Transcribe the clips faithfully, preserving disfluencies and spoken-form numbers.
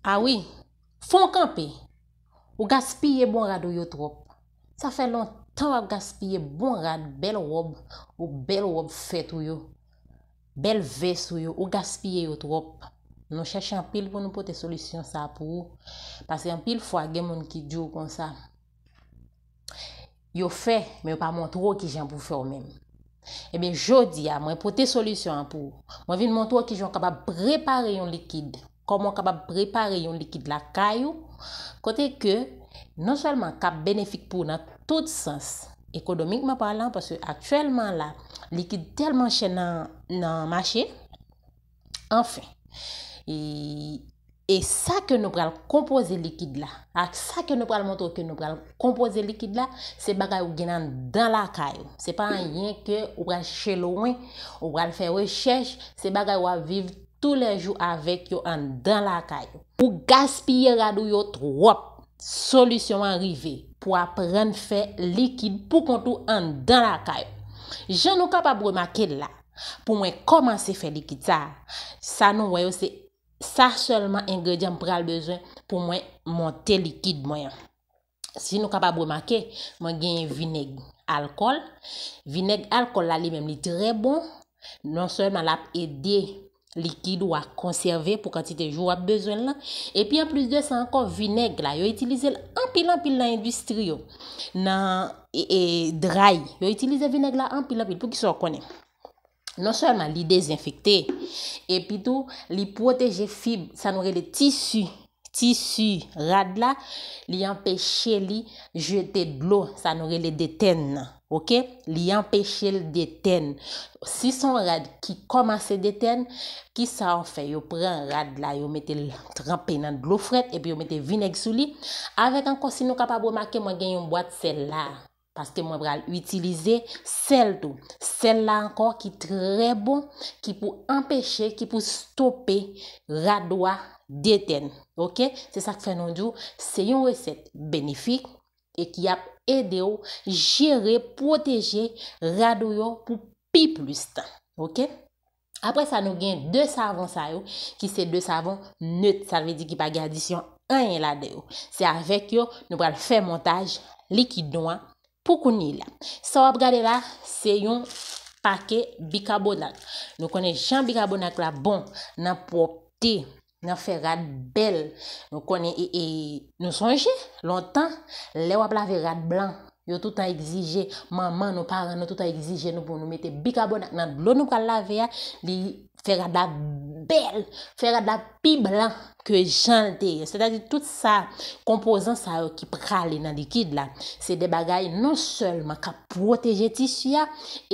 Ah wi, fon kanpe. Ou gaspiye bon rad ou yo twòp. Sa fè lontan w ap gaspiye bon rad, bèl wòb, ou bèl wòb fèt ou yo, bèl vès ou yo, ou gaspiye yo twòp. Nou chèche anpil pou nou pote solisyon sa pou ou. Paske anpil fwa, gen moun ki di w konsa, yo fè, men yo pa montre w kijan pou fè w menm. Ebyen, jodi a, mwen pote solisyon an pou ou. Mwen vin montre w kijan w kapab prepare yon likid. Kòman w kapab prepare yon likid lakay ou, kote ke non sèlman k ap benefik pou ou nan tout sans, ekonomikman palan, paske aktyèlman la, likid tèlman chè nan, nan mache. Anfen, e, e sa ke nou pral konpoze likid la, ak sa ke nou pral montre w ke nou pral konpoze likid la, se bagay ou gen anndan lakay ou. Se pa anyen ke ou pral chèche lwen, ou pral fè rechèch, se bagay w ap viv toulèjou avèk yo anndan lakay ou. Ou gaspiye rad ou yo twòp. Solisyon an rive pou aprann fè likid pou kont ou anndan lakay ou. Jan nou kapab remake l la, pou mwen kòmanse fè likid sa a, sa nou wè yo se sa sèlman engredyan m pral bezwen pou mwen monte likid mwen an. Si nou kapab remake, mwen genyen vinèg alkòl. Vinèg alkòl la li menm li trè bon. Non sèlman l ap ede likid ou a konsève pou kantite jou w ap bezwen l lan. Epi anplis de sa ankò, vinèg la, yo itilize l anpil anpil nan endistri yo. Nan e, e, dray, yo itilize vinèg la anpil anpil. Poukisa w konnen? Non sèlman li dezenfekte, epi tou li pwoteje fib, sa nou rele tisi, tisi rad la, li anpeche li jete dlo, sa nou rele detèn nan. Oke? Li anpeche l detèn. Si se yon rad ki kòmanse detèn, kisa yo fè? Yo pran rad la, yo mete l tranpe nan dlo frèt, epi yo mete vinèg sou li. Avèk ankò, si nou kapab remake, mwen gen yon bwat sèl la. Paske mwen pral itilize sèl tou. Sèl la ankò ki trè bon, ki pou anpeche, ki pou stope rad ou a detèn. Oke? Se sa k fè nou di w, se yon resèt benefik e ki ap ede w jere, pwoteje rad ou yo pou pi plis tan. Oke? Apre sa, nou gen de savon sa yo, ki se de savon net, sa vle di ki pa gen adisyon anyen ladan yo. Se avèk yo, nou pral fè montaj likid nou an pou kounye la. Sa w ap gade la, se yon pake bikabonat. Nou konnen jan bikabonat la bon nan pwòpte, nan fè rad bèl. Nou konnen, e, e, nou sonje, lontan, lè w ap lave rad blan, yo toutan egzije, manman nou, paran nou toutan egzije nou pou nou mete bikabonat nan dlo nou pral lave a, li fè rad la bèl, fè rad la pi blan ke jan l te ye. Sètadi tout sa, konpozan sa yo ki prale nan likid la, se de bagay non sèlman k ap pwoteje tisi a,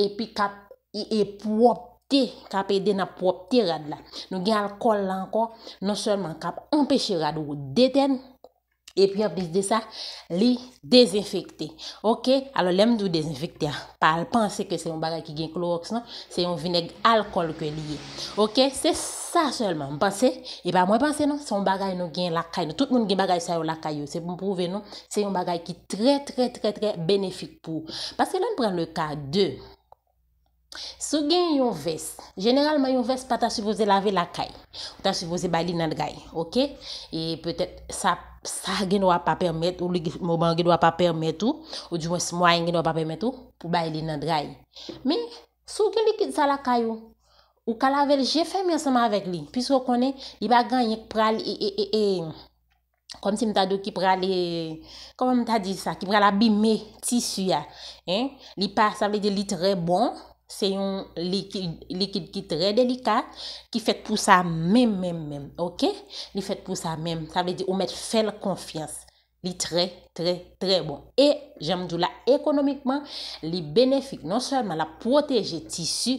epi k ap e, e pwòpte, k ap ede nan pwòpte rad la. Nou gen alkòl la ankò, non sèlman k ap anpeche rad ou detèn, epi anplis de sa, li dezenfekte. Oke? Alò, lè m di w dezenfekte a, pa al panse ke se yon bagay ki gen klowòks, non. Se yon vinèg alkòl ke li ye. Oke? Se sa sèlman m panse. E pa mwen panse, non. Se yon bagay nou gen lakay nou. Tout moun gen bagay sa yo lakay yo. Se pou m pwouve nou. Se yon bagay ki trè, trè, trè, trè benefik pou ou. Paske lè n pran le ka de Si w gen yon vès, jeneralman yon vès pa ta sipoze lave lakay. Ou ta sipoze bay li nan dray, oke? E petèt sa, sa gen dwa pa pèmèt ou, li, moman an gen dwa pa pèmèt ou, oudimwens mwayen gen dwa pa pèmèt ou, pou bay li nan dray. Men, si w gen likid sa lakay ou, ou ka lave l je fèmen ansanm avèk li, piske w konnen li pa gen anyen k pral, e, e, e, e, kòmsi m ta di w ki prale, kòman m ta di sa, ki pral abime tisi a, en. Li pa, sa vle di li trè bon, se yon likid, likid ki trè delika, ki fèt pou sa menm, menm, menm, oke? Li fèt pou sa menm, sa vle di ou mèt fè l konfyans. Li trè, trè, trè bon. E, jan m di w la, ekonomikman, li benefik. Non sèlman l ap pwoteje tisi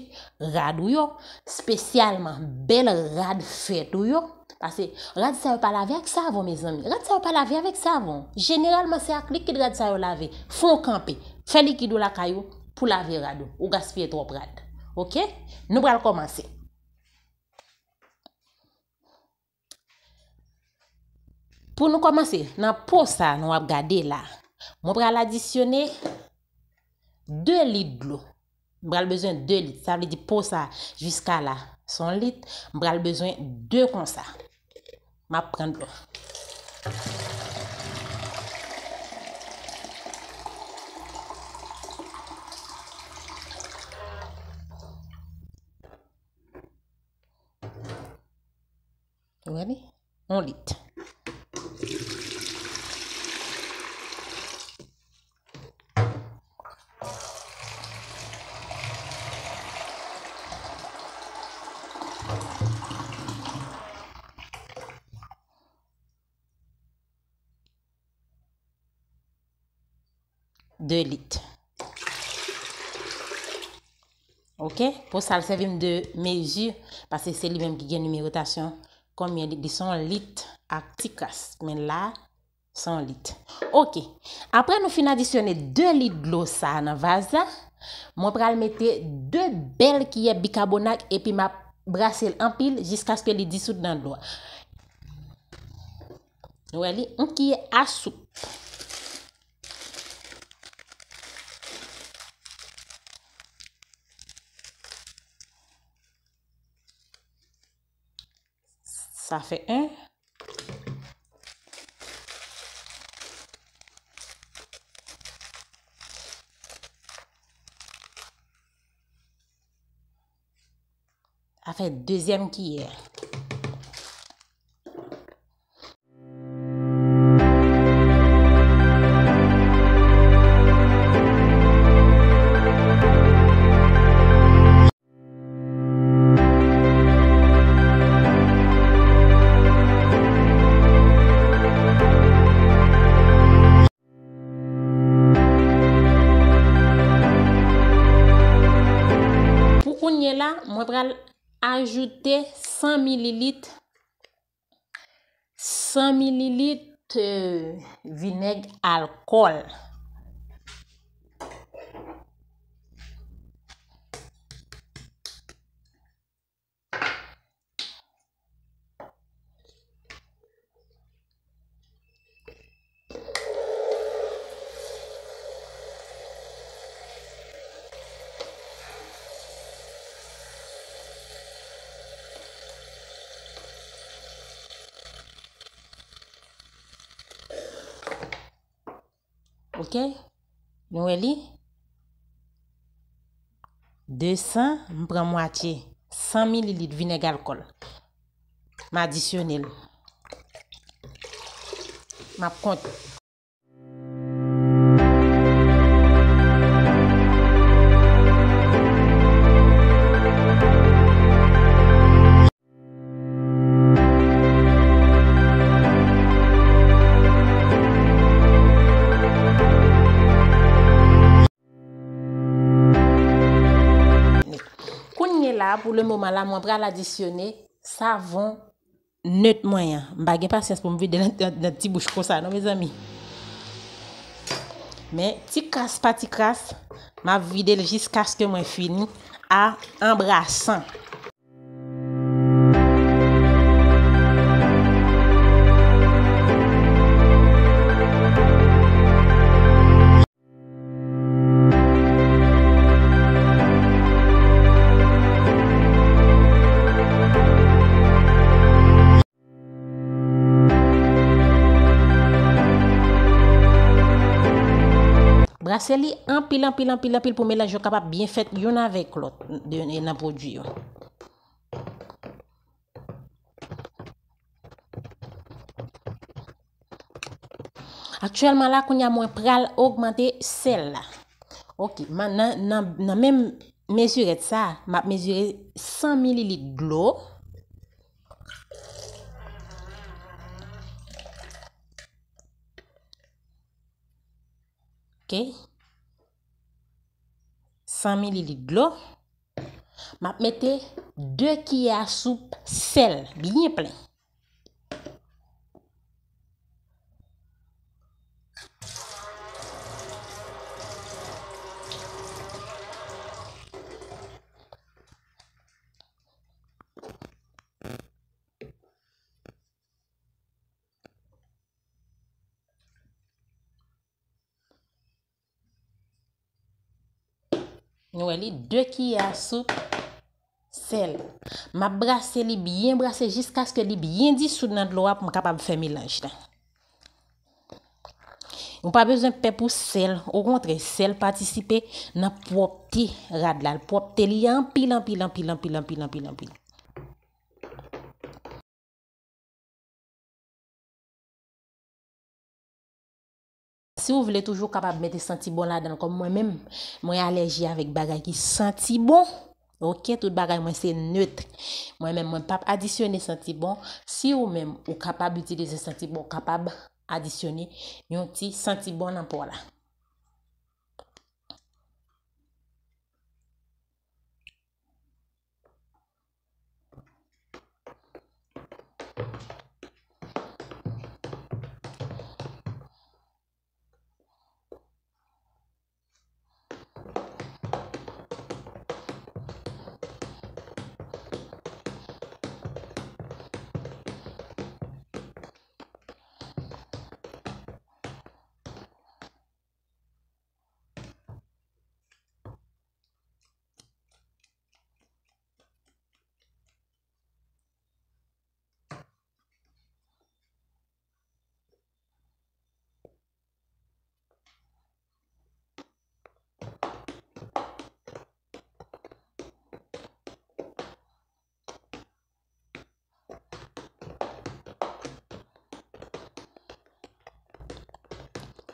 rad ou yo, espesyalman bèl rad fèt ou yo, Paske rad sa yo pa lave ak savon, mezanmi. Rad sa yo pa lave avèk savon. Jeneralman, se ak likid rad sa yo lave. Fè w kanpe. Fè likid ou lakay ou pou lave rad ou. Ou gaspiye twòp rad. Oke? Nou pral kòmanse. Pou nou kòmanse, nan po sa nou ap gade la, mwen pral adisyone de lit dlo. M pral bezwen de lit. Sa vle di po sa jiska la, se yon lit. M pral bezwen de konsa. M ap pran dlo. Ou wè li? Yon lit. De lit. Oke, pou sa l sèvi m de mezi, paske se li menm ki gen nimewotasyon konbyen lit. Li se yon lit ak ti kras. Men la, se yon lit. Oke. Apre nou fin adisyone de lit dlo sa a nan vaz la, mwen pral mete de bèl kiyè bikabonat epi m ap brase l anpil jiskaske li disoud nan dlo a. Nou wè li, yon kiyè a soup. Sa fè en. Sa fè dezyèm kiyè. Pou kounye la, mwen pral ajoute san mililit, san mililit, euh, vinèg alkòl. Oke? Nou wè li? De san, m pran mwatye. San mililit vinèg alkòl. M adisyone l. M ap konte. Kounye la, pou le moman la, mwen pral adisyone savon net mwen an. M pa gen pasyans pou m vide l nan, nan, nan ti bouch konsa, non, mezanmi. Men, ti kras pa ti kras, m ap vide l jiskaske mwen fini a anbrasan. Brase li anpil, anpil, anpil, anpil pou melanj yo kapab byen fèt youn avèk lòt de, nan pwodui yo. Aktyèlman la, kounye a mwen pral ogmante sèl la. Oke, nan, nan, nan menm mezirèt sa, m ap mezire san mililit dlo. Oke. San mililit dlo. M ap mete de kiyè a soup sèl, byen plen. Nou wè li, de kiyè a soup sèl. M ap brase li byen brase jiskaske li byen disoud nan dlo a pou m kapab fè melanj la. Ou pa bezwen pè pou sèl, okontrè, sèl patisipe nan pwòpte rad la. L pwòpte li anpil, anpil, anpil, anpil, anpil, anpil, anpil. Si w vle toujou kapab mete santi bon ladan l, kòm mwen menm, mwen alèji avèk bagay ki santi bon. Oke, tout bagay mwen se net. Mwen menm, mwen p ap adisyone santi bon. Si ou menm, ou kapab itilize santi bon, ou kapab adisyone yon ti santi bon nan pa w la.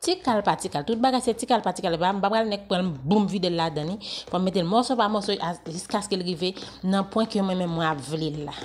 Ti kal pa ti kal, tout bagay se ti kal pa ti kal. M pa pral nèk pran l, boum, vide l ladan li. Fò m mete l mòso pa mòso a- jiskaske l rive nan pwen ke mwen menm mwen ap vle l la.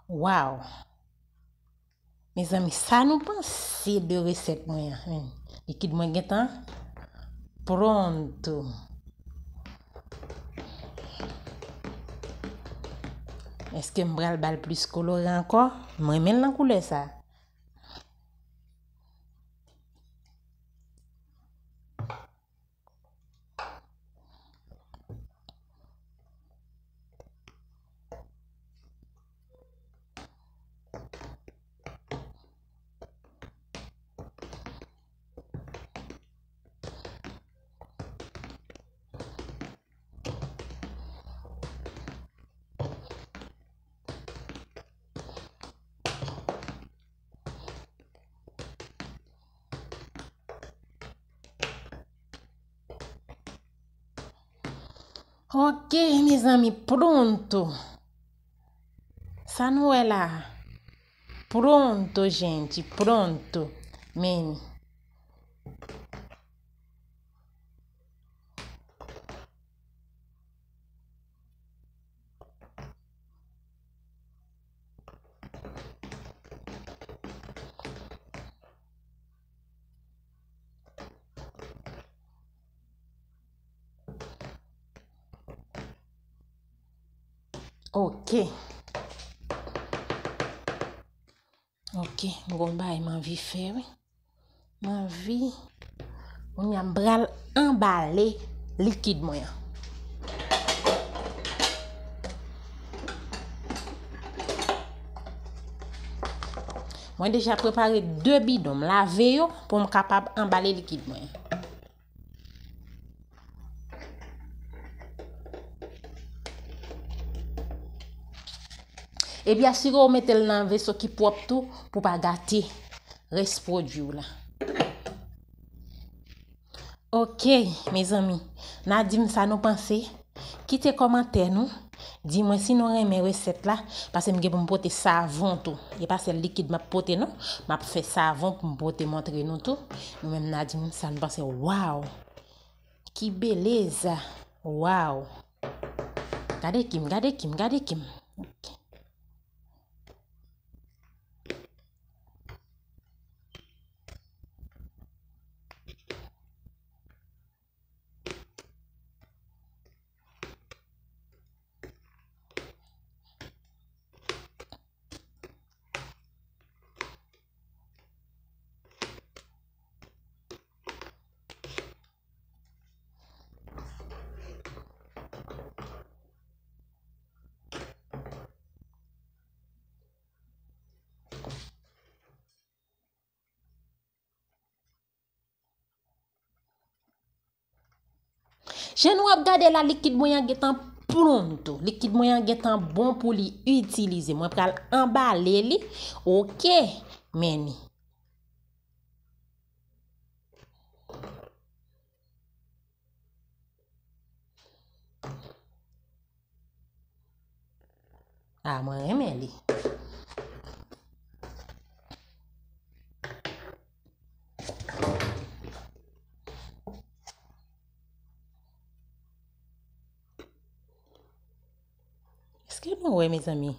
Waw! Mezanmi, sa nou panse de resèt mwen an? Hmm. Likid mwen gentan pronto. Èske m pral ba l plis kolore ankò? M renmen l nan koulè sa. Ok, mezanmi, pronto. Sa nou wè la? Pronto, gente, pronto. Men. Ok. Ok, m gon bagay m anvi fè, wi. M anvi, kounye a m pral anbale likid mwen an. Mwen deja prepare de bidon, m lave yo pou m kapab anbale likid mwen an. Epi asire w mete l nan veso ki pwòp tou pou pa gate rès pwodui w la. Ok, mezanmi, n a di m sa nou panse. Kite kòmantè nou. Di mwen si nou renmen resèt la, paske m gen pou m pote savon tou. E pa sèl likid m ap pote non. M ap fè savon pou m pote montre nou tou. Nou menm n a di m sa nou panse. Waw! Ki beleza! Wow. Gade Kim, gade Kim, gade Kim. Jan nou ap gade la, likid mwen an gentan pronto. Likid mwen an gentan bon pou li itilize. Mwen pral anbale li. Oke, men ni. Ah, mwen renmen li. Èske nou wè, mezanmi?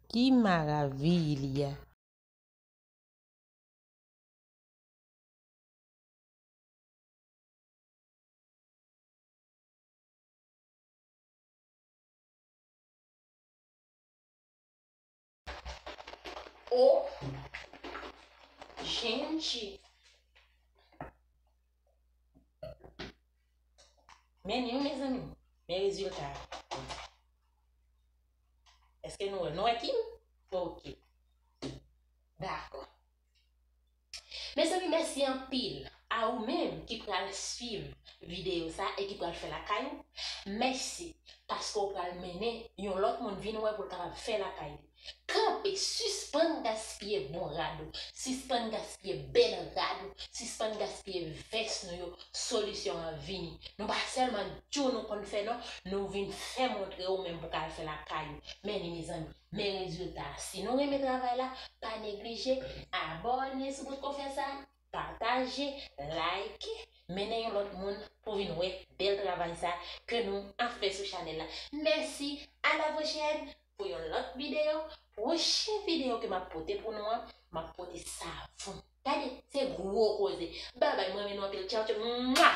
Ki maraviya! O J N G. Men ni, mezanmi. Men rezilta a. Èske nou wè? Nou wè Kim? Oke. Dakò. Mezanmi, mèsi anpil a ou menm ki pral swiv videyo sa e ki pral fè lakay ou. Mèsi paske w pral mennen yon lòt moun vin wè pou l kapab fè lakay li. Kanpe, sispann gaspiye bon rad ou, sispann gaspiye bèl rad ou, sispann gaspiye vès nou yo. Solisyon an vini. Nou pa sèlman di w nou konn fè non, nou vin fè montre w menm pou ka al fè lakay ou. Men li, mezanmi, men rezilta a. Si nou renmen travay la, pa neglije abòne sou bout konfè sa, pataje, like, mennen yon lòt moun pou vin wè bèl travay sa ke nou ap fè sou chanèl la. Mèsi, a la pwochèn pou yon lòt videyo. Pwochen videyo ke m ap pote pou nou an, m ap pote savon. Gade, se gwo koze. Babay, mwen renmen nou anpil. Tchaw, tchaw. Mwa!